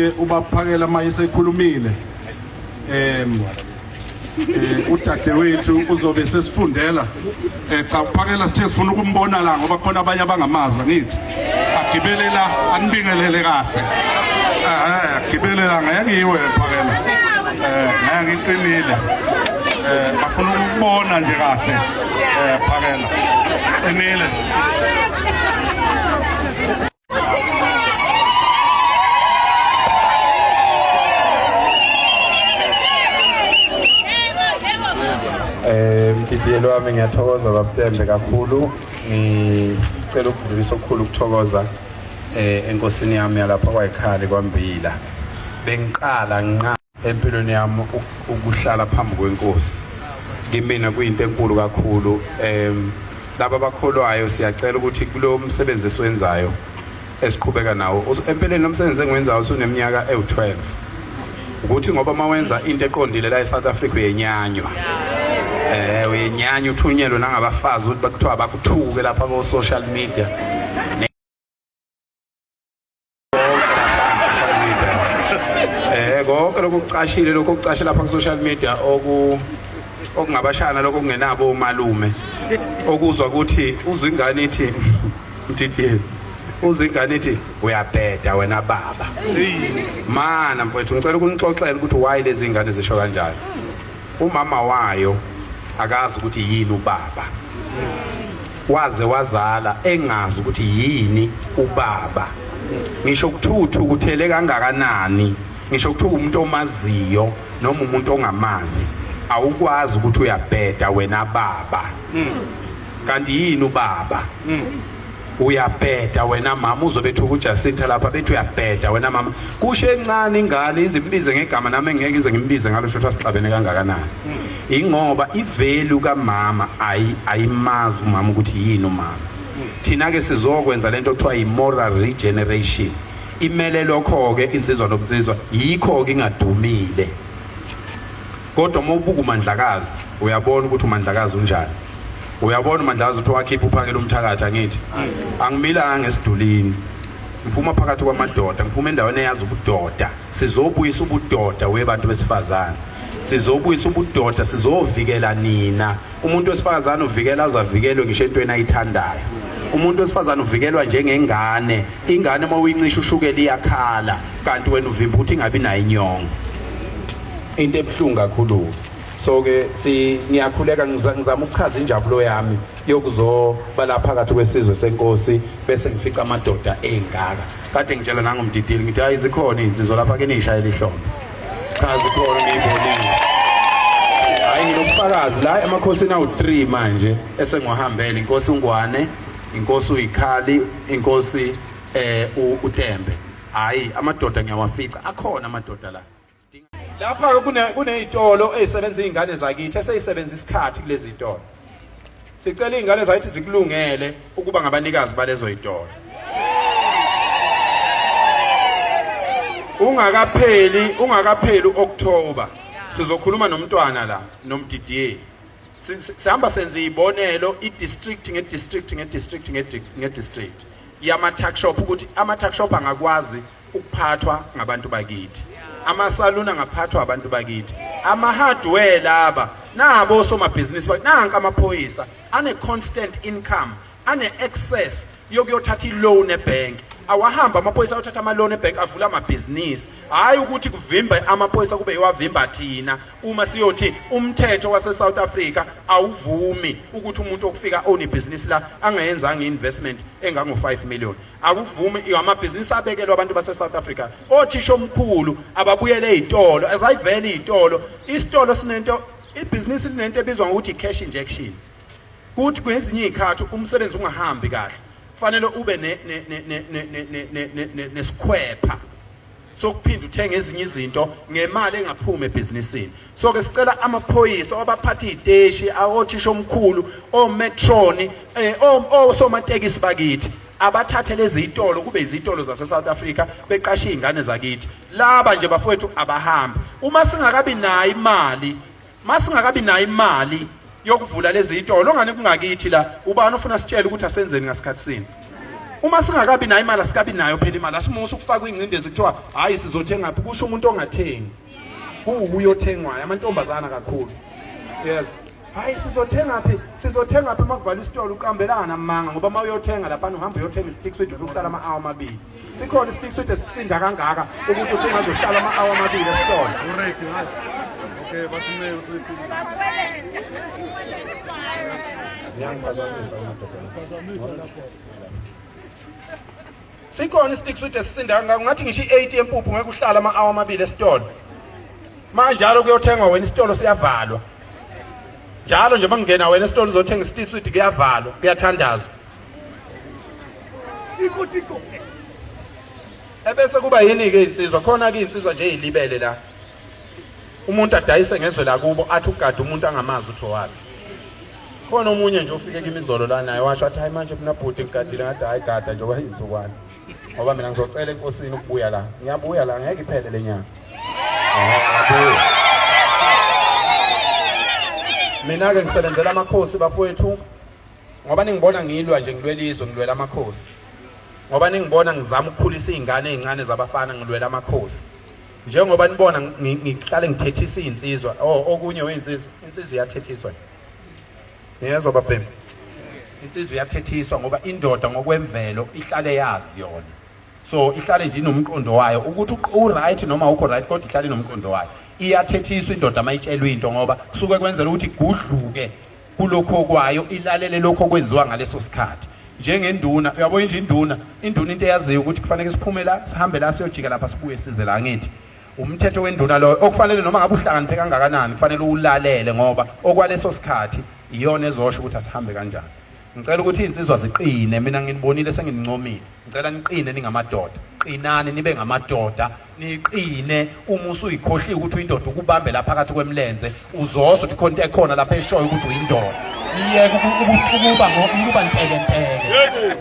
Ubaphakela mayesekhulumile udadewethu uzobe sesifundela cha uphakela sithe sifuna ukumbona la ngoba khona abanye abangamazi angithi agibele la anibingelele kahle agibele la ngeke iwe phakela ngeke iqinile bafuna ukubona nje kahle phakela qinile. Mdidiyeli wami ngiyathokoza babuTembe kakhulu, ngicela ukudlulisa okukhulu ukuthokoza enkosini yami yalapha kwayikhali kwaMbila. Bengiqala nqa empilweni yami ukuhlala phambi kwenkosi kimina kuyinto enkulu kakhulu. Laba abakholwayo siyacela ukuthi kulo msebenzi esiwenzayo esiqhubeka nawo, empeleni lo msebenzi engiwenzayo usuneminyaka ewu-12, ukuthi ngoba uma wenza into eqondile la e-South Africa uyenyanywa, uyenyanywa uthunyelwe nangabafazi ukuthi bakuthiwa bakuthuke lapha ko-social media. Konke lokhu kucashile, lokhu okucashe lapha ku-social media okungabashana lokho okungenabo omalume, okuzwa ukuthi uzwa ingane ithi mdidiyeli, uzwa ingane ithi uyabheda wena baba. Mana mfowethu, ngicela ukunixoxela ukuthi why lezi ngane zisho kanjalo. Umama wayo akazi ukuthi yini ubaba, waze wazala engazi ukuthi yini ubaba. Ngisho kuthiwa uthukuthele kangakanani, ngisho kuthiwa umuntu omaziyo noma umuntu ongamazi, awukwazi ukuthi uyabheda wena baba. Kanti yini ubaba? Uyabheda wena mama. Uzobe ethuka uJacinta lapha bethi uyabheda wena mama. Kusho encane ingane izimbize ngegama nami engeke ngize ngimbize ngalo, shotha sixabene kangakanani. Ingoba ivalue kamama ayimazi umama ukuthi yini umama. Thina ke sizokwenza lento okuthiwa i-moral regeneration, imele lokho-ke insizwa nobunsizwa, yikho-ke ingadumile. Kodwa uma ubuka uMandlakazi uyabona ukuthi uMandlakazi unjani, uyabona uMandlakazi ukuthi wakhipha uphakela umthakathi. Angithi angimilanga ngesidulini, ngiphuma phakathi kwamadoda, ngiphuma endaweni eyazi ubudoda. Sizobuyisa ubudoda webantu besifazane, sizobuyisa ubudoda, sizovikela nina. Umuntu wesifazane uvikela azavikelwe ngisho entweni ayithandayo. Umuntu wesifazane uvikelwa njengengane. Ingane uma uyincisha ushukela iyakhala, kanti wena uvimba ukuthi ingabi nayo inyongo. Into ebuhlungu kakhulu. So ke ngiyakhuleka, ngizama ukuchaza injabulo yami yokuzoba la phakathi kwesizwe senkosi bese ngifica amadoda engaka. Kade ngitshela nangomdidili ngithi hayi zikhona izinsizwa lapha, ke nishayela ihlombe. Cha zikhona, ngiyibonile. Hayi nginobufakazi la emakhosini awu-3 manje esengiwahambele, inkosi uNgwane, inkosi uyikhali, inkosi uTembe. Hayi amadoda ngiyawafica, akhona amadoda la. Lapha kuney'tolo ey'sebenza iy'ngane zakithi eseyisebenza isikhathi kulezi y'tolo. Sicela iy'ngane zakithi zikulungele ukuba ngabanikazi balezo y'tolo. Ungakapheli u-October sizokhuluma nomntwana la nomdidiyeli. Sihamba senza izibonelo i-district nge-district nge-district nge-district yama-tuck shop, ukuthi ama-tuck shop angakwazi ukuphathwa ngabantu bakithi, amasaluni angaphathwa abantu bakithi, ama-hardware laba nabo osomabhizinisi bakithi. Nanka amaphoyisa ane-constant income, ane-access yokuyothatha i-loan ebhenki. Awahamba amaphoyisa ayothatha ama-loan ebhenki avula amabhizinisi. Hhayi ukuthi kuvimba amaphoyisa kube iwavimba thina uma siyothi umthetho wase-South Africa awuvumi ukuthi umuntu okufika own ibhizinisi la angayenzanga i-investment engango-5 million. Akuvumi, amabhizinisi abekelwe abantu base-South Africa. Othisha omkhulu ababuyele ey'tolo, azayivele iy'tolo. Isitolo sinento, ibhizinisi linento ebizwa ngokuthi i-cash injection. Kuthi kwezinye iy'khathi umsebenzi ungahambi kahle, kufanele ube nesikhwepha sokuphinda uthenge ezinye izinto ngemali engaphumi ebhizinisini. So ke sicela amaphoyisa, abaphathi iy'teshi, othisha omkhulu, ometroni, osomatekisi bakithi abathathe lezi zitolo kube izitolo zase-South Africa, beqashe iy'ngane zakithi. Laba nje bafowethu abahambi. Uma singakabi nayo imali, masingakabi nayo imali yokuvula lezi zitolo, ongane kungakithi la, ubani ofuna sitshele ukuthi asenzeni ngasikhathi sini? Uma singakabi nayo imali, asikabi nayo phela imali. Asimusa ukufaka ingcindezi kuthiwa hayi sizothenga phi, kusho umuntu ongathengi. Kuwuye othengwayo, amantombazana kakhulu. Yes. Hayi sizothenga phi? Sizothenga phi makuvala isitolo uqambelana amanga ngoba uma uyothenga lapha uhamba uyothenga istick sweet uzokuhlala ama-hour amabili. Sikhona istick sweet esisinda kangaka ukuthi usungazohlala ama-hour amabili esitolo. Uready hayi. Okay, bathi mayor usefikile. Ngiyangiphazamisa madoda. Sikhona istick sweet esisinda kangaka ungathi ngisho i-8 yempuphu ngeke uhlale ama-hour amabili esitolo. Manjalo kuyothengwa wena isitolo siyavalwa. Njalo nje makungena wena esitolo uzothenga istick sweet kuyavalwa, kuyathandazwa. Ebese kuba yini-ke insizwa khona-ke insizwa nje eyilibele la. Umuntu adayise ngezwe lakubo athi ugade umuntu angamazi ukuthi owaphi. Khona omunye nje ofike kimi izolo la naye washo athi hayi manje mina bhuti ngigadile ngathi hayi gada nje kwayinsukwana. Ngoba mina ngizocela enkosini ukubuya la. Ngiyabuya la ngeke iphele le nyanga. Ngiyabuya. Mina-ke ngisebenzela amakhosi bafowethu ngoba ningibona ngilwa nje ngilwela izwe ngilwela amakhosi. Ngoba ningibona ngizama ukukhulisa iy'ngane ey'ncane zabafana ngilwela amakhosi. Njengoba nibona ngihlale ngithethisa iy'nsizwa. Oh okunye weyinsizwa, insizwa iyathethiswa. Niyezwa babhemi? Insizwa iyathethiswa ngoba indoda ngokwemvelo ihlale yazi yona. So ihlale nje inomqondo wayo ukuthi u-right noma awukho right kodwa ihlale inomqondo wayo. Iyathethiswa indoda uma itshelwa into ngoba kusuke kwenzela ukuthi igudluke kulokho okwayo ilalele lokho okwenziwa ngaleso sikhathi. Njengenduna, uyabona nje induna, induna into eyaziyo ukuthi kufanele siphume la, sihambe la siyojika lapha sibuye size la ngithi. Umthetho wenduna loyo okufanele noma ngabe uhlakaniphe kangakanani kufanele uwulalele ngoba okwaleso sikhathi iyona ezosho ukuthi asihambe kanjani. Ngicela ukuthi iy'nsizwa ziqine, mina nginibonile senginincomile. Ngicela niqine ningamadoda. Qinani nibe ngamadoda, niqine. Uma usuyikhohliwe ukuthi uyindoda ukubambe la phakathi kwemlenze, uzozwa ukuthi khona into ekhona lapha eshoyo ukuthi uyindoda. Niyeke ukuba ukuba ntekenteke.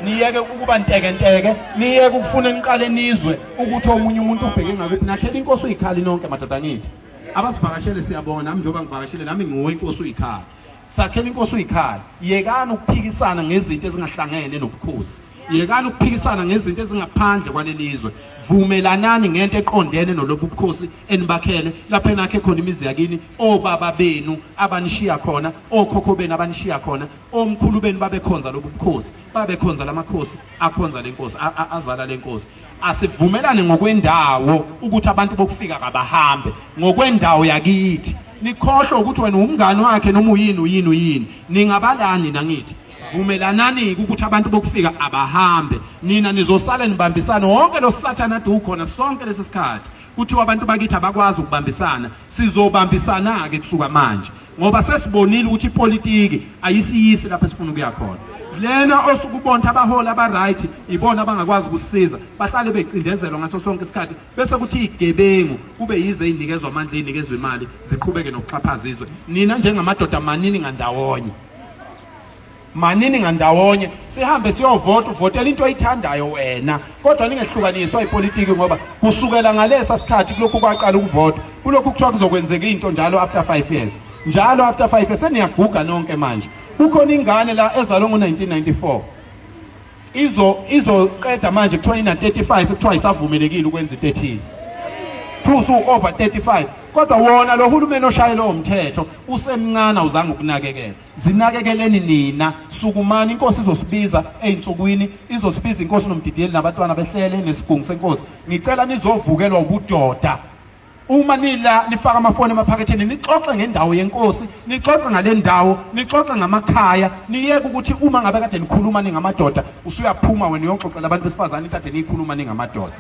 Niyeke ukuba ntekenteke, niyeke ukufuna niqale nizwe ukuthi omunye umuntu ubheke ngakuphi. Nakhela inkosi uyikhali nonke madoda ngithi. Abasivakashele siyabonga nami njengoba ngivakashele nami ngiwo inkosi uyikhali. Sakhela inkosi uyikhali. Yekani ukuphikisana ngezinto ezingahlangene nobukhosi. Yekani ukuphikisana ngezinto ezingaphandle kwalelizwe. Vumelanani ngento eqondene nolobu bukhosi enibakhele lapho enakhe khona imizi yakini, obaba benu abanishiya khona, okhokho benu abanishiya khona, omkhulu benu babekhonza lobu bukhosi, babekhonza lamakhosi akhonza lenkosi, azala lenkosi. Asivumelane ngokwendawo ukuthi abantu bokufika kabahambe ngokwendawo yakithi. Nikhohlwe ukuthi wena umngani wakhe noma uyini uyini uyini. Ningabalani nangithi. Vumelanani ukuthi abantu bokufika abahambe. Nina nizosala nibambisana wonke lo sathana ade ukhona sonke lesi sikhathi. Kuthiwa abantu bakithi abakwazi ukubambisana. Sizobambisana ke kusuka manje ngoba sesibonile ukuthi ipolitiki ayisiyisi lapho esifuna ukuya khona. Lena osuke ubona abaholi aba-right ibona abangakwazi ukusiza, bahlale becindezelwa ngaso sonke isikhathi bese kuthi igebengu kube yize ey'nikezwa amandla ey'nikezwa imali ziqhubeke nokuxhaphaza izwe. Nina njengamadoda manini ngandawonye. Manini ngandawonye sihambe siyovota, uvotela into oyithandayo wena kodwa ningehlukaniswa ipolitiki ngoba kusukela ngalesa sikhathi kulokhu kwaqala ukuvota kulokhu kuthiwa kuzokwenzeka into njalo after 5 years njalo after 5 years seniyaguga nonke manje. Kukhona ingane la ezalwe ngo-1994 izoqeda manje kuthiwa ina 35 kuthiwa isavumelekile ukwenza into ethile. Kuthiwa usu over 35 kodwa wona lo hulumeni oshaye lowo mthetho usemncane awuzange ukunakekela. Zinakekeleni nina, sukumani, inkosi izosibiza ey'nsukwini, izosibiza inkosi nomdidiyeli nabantwana behlele nesigungu senkosi. Ngicela nizovukelwa ubudoda. Uma nila nifaka amafoni emaphaketheni nixoxe ngendawo yenkosi, nixoxe ngale ndawo, nixoxe ngamakhaya, niyeke ukuthi uma ngabe kade nikhuluma ningamadoda, usuyaphuma wena uyoxoxela abantu besifazane into ade niyikhuluma ningamadoda.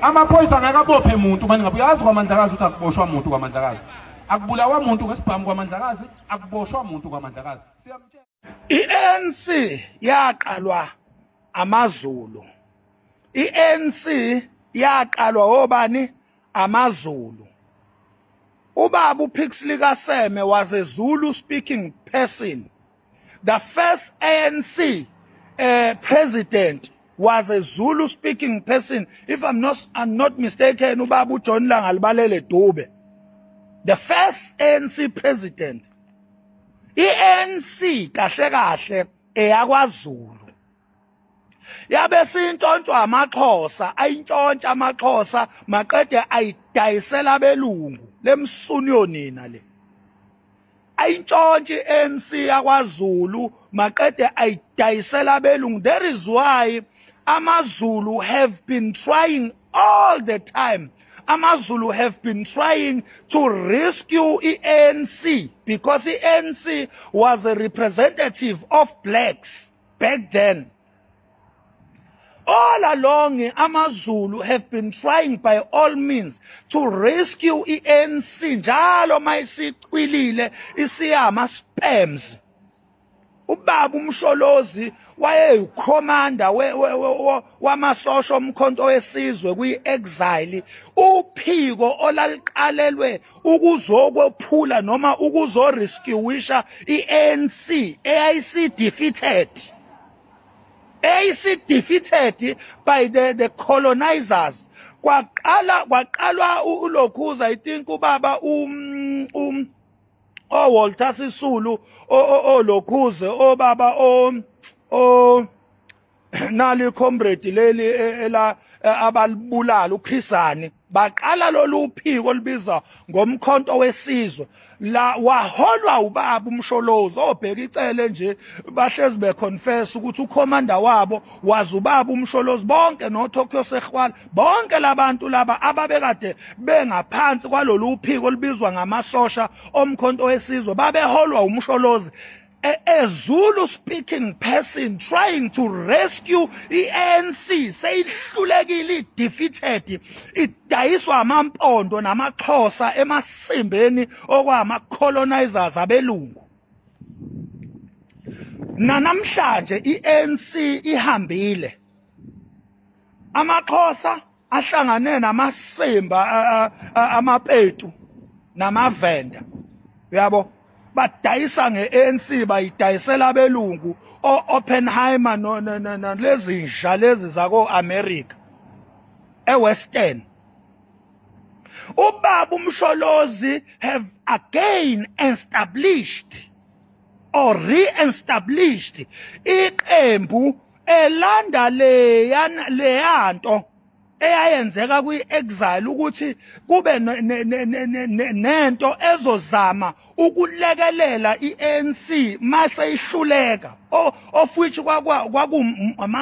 Amaphoyisa ngeke abophe muntu uma ningabe uyazi kwaMandlakazi ukuthi akuboshwa muntu kwaMandlakazi. Akubulawa muntu ngesibhamu kwaMandlakazi, akuboshwa muntu kwaMandlakazi. Siyamtshela. I-ANC yaqalwa amaZulu. I-ANC yaqalwa obani? AmaZulu. Ubaba uPixley kaSeme was a Zulu speaking person. The first ANC president was a Zulu speaking person. If I'm not mistaken, ubaba uJohn Langalibalele Dube. The first ANC president. I-ANC kahle kahle eyakwaZulu. Yabe sintshontshwa amaXhosa, ayintshontsha amaXhosa maqede ayidayisela abelungu lemsunu yonina le. Ayintshontshe i-ANC yakwaZulu maqede ayidayisela abelungu. That is why amaZulu have been trying all the time. AmaZulu have been trying to rescue i-ANC because i-ANC was a representative of blacks back then. All along, amaZulu have been trying by all means to rescue i-ANC njalo mayisicwilile isiyama spams. Ubaba uMsholozi wayeyikhomanda wamasosha omkhonto wesizwe kwi-exile, uphiko olaliqalelwe ukuzokwephula noma ukuzorescueisha i-ANC eyayisi-defeated, eyayisi-defeated by the colonizers. Kwaqala kwaqalwa ulokhuza, I think ubaba o Walter Sisulu, olokhuze obaba o nali comrade leli ela abalibulala uChris Hani. Baqala lolu phiko olubiza ngomkhonto wesizwe la waholwa ubaba uMsholozi. Obheka icele nje bahlezi beconfess ukuthi ucommander wabo wazi ubaba uMsholozi, bonke noTokyo Sexwale, bonke labantu laba ababekade bengaphansi kwalolu phiko olubizwa ngamasosha omkhonto wesizwe babeholwa uMsholozi, a Zulu speaking person trying to rescue iANC seyihlulekile, defeated, idayiswa amampondo namaXhosa emasimbeni okwama colonizers abelungu. Namhlanje iANC ihambile, amaXhosa ahlangane namasimba amapetu namavenda, uyabo, badayisa ngeANC, bayidayisela abelungu oOppenheimer no lezi nja lezi zako America eWestern. Ubaba uMsholozi have again established or re-established iqembu elanda leyana leyanto eyayenzeka kwi-exile ukuthi kube nento ezozama ukulekelela i-ANC mase ihluleka, of which kwaku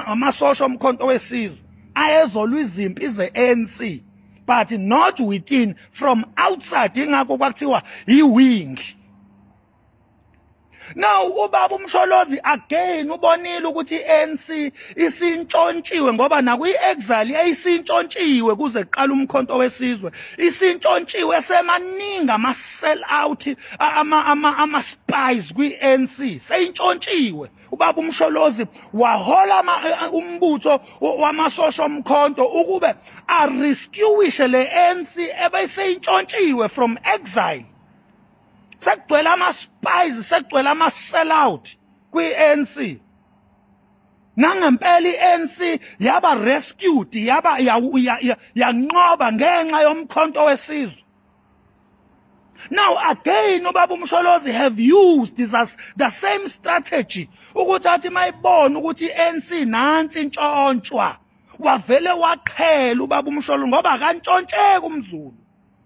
amasosha omkhonto wesizwe ayezolwa izimpi ze-ANC, but not within, from outside. Ingakho kwakuthiwa i-wing. Now ubaba uMsholozi again ubonile ukuthi iANC isintshontshiwe, ngoba nakwi-exile yayisintshontshiwe kuze kuqala umkhonto wesizwe, isintshontshiwe, semaningi ama sell out, ama spies kwi-ANC, seyintshontshiwe. Ubaba uMsholozi wahola umbutho wamasosha omkhonto ukube a rescueishe le ANC ebeseyintshontshiwe from exile, sekugcwele ama-spies, sekugcwele ama-sellout kwi-ANC. Nangempela i-ANC yaba rescued, yaba yanqoba ngenxa yomkhonto wesizwe. Now again ubaba uMsholozi have used this as the same strategy ukuthi athi mayibona ukuthi iANC nansi intshontshwa, wavele waqhela ubaba uMsholozi, ngoba akantshontsheki umZulu,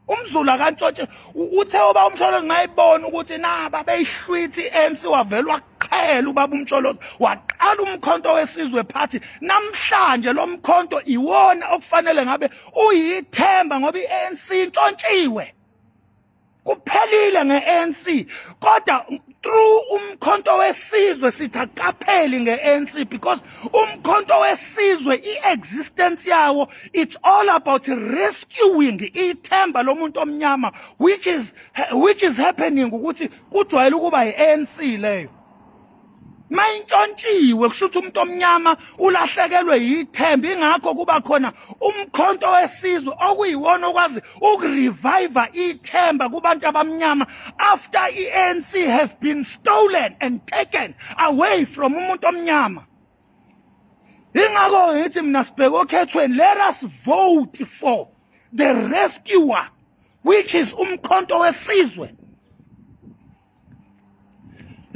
umZulu akantshontshe. Uthe uba uMsholozi mayibona ukuthi naba beyihlwitha iANC, wavele waqhela ubaba uMsholozi, waqala umkhonto wesizwe party. Namhlanje lo mkhonto iwona okufanele ngabe uyithemba, ngoba iANC intshontshiwe, kuphelile ngeANC, kodwa through umkhonto wesizwe sithi akapheli ngeANC, because umkhonto wesizwe, iexistence yawo, it's all about rescuing ithemba lomuntu omnyama, which is happening ukuthi kujwayele ukuba iANC leyo mayintshontshiwe, kusho ukuthi umuntu omnyama ulahlekelwe yithemba. Ingakho kuba khona umkhonto wesizwe okuyiwona okwazi ukurevive ithemba kubantu abamnyama after iANC have been stolen and taken away from umuntu omnyama. Ingakho ngithi mina sibheke okhethweni, let us vote for the rescuer, which is umkhonto wesizwe.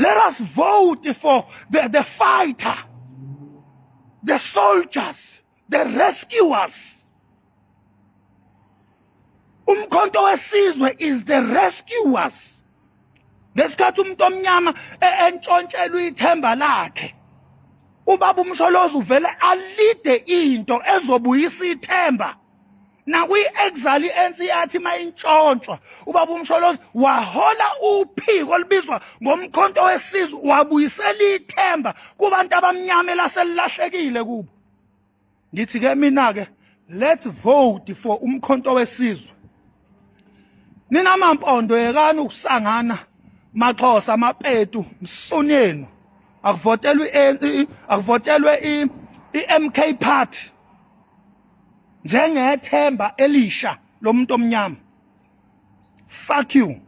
Let us vote for the fighter. The soldiers, the rescuers. Umkhonto wesizwe is the rescuers. Ngesikhathi umuntu omnyama entshontshelwa ithemba lakhe, ubaba uMsholozi uvele alide into ezobuyisa ithemba. Nakwi-exile i-ANC yathi mayintshontshwa, ubaba uMsholozi wahola uphiko olubizwa ngomkhonto wesizwe, wabuyisela ithemba kubantu abamnyama elaselilahlekile kubo. Ngithi ke mina ke, let's vote for umkhonto wesizwe. Nina mampondo, yekani ukusangana. MaXhosa, amapetu, msunenu, akuvotelwe, akuvotelwe i-MK Party njengethemba elisha lomuntu omnyama. Fuck you.